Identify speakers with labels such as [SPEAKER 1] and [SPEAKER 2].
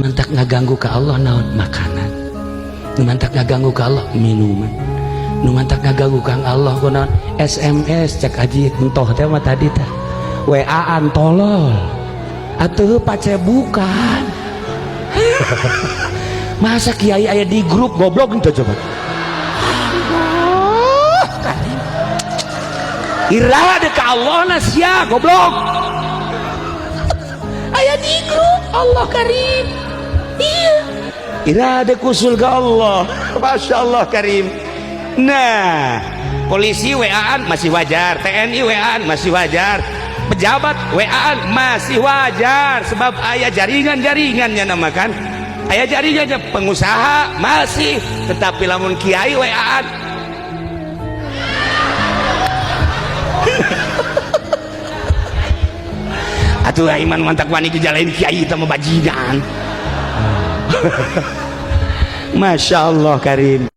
[SPEAKER 1] Mantak ngaganggu ka Allah naon? Makanan. Nu mantak ngaganggu ka Allah minuman. Nu mantak ngaganggu ka Allah ku naon? SMS cek aji entoh teh mah tadi teh. WA-an tolol. Atuh pacebukan. Masa kiai aya di grup goblok ente coba. Allah karim. Iraha ka Allah na sia goblok. Aya di grup Allah karim. Iya. Iraha kusul ka Allah. Masya Allah karim. Nah, polisi WA-an masih wajar, TNI WA-an masih wajar, pejabat WA-an masih wajar sebab aya jaringan-jaringannya nama kan, aya jaringannya, pengusaha masih, tetapi lamun kiai WA-an atuh iman mantak wani jalain kiai itu mah bajingan. Masya Allah karim.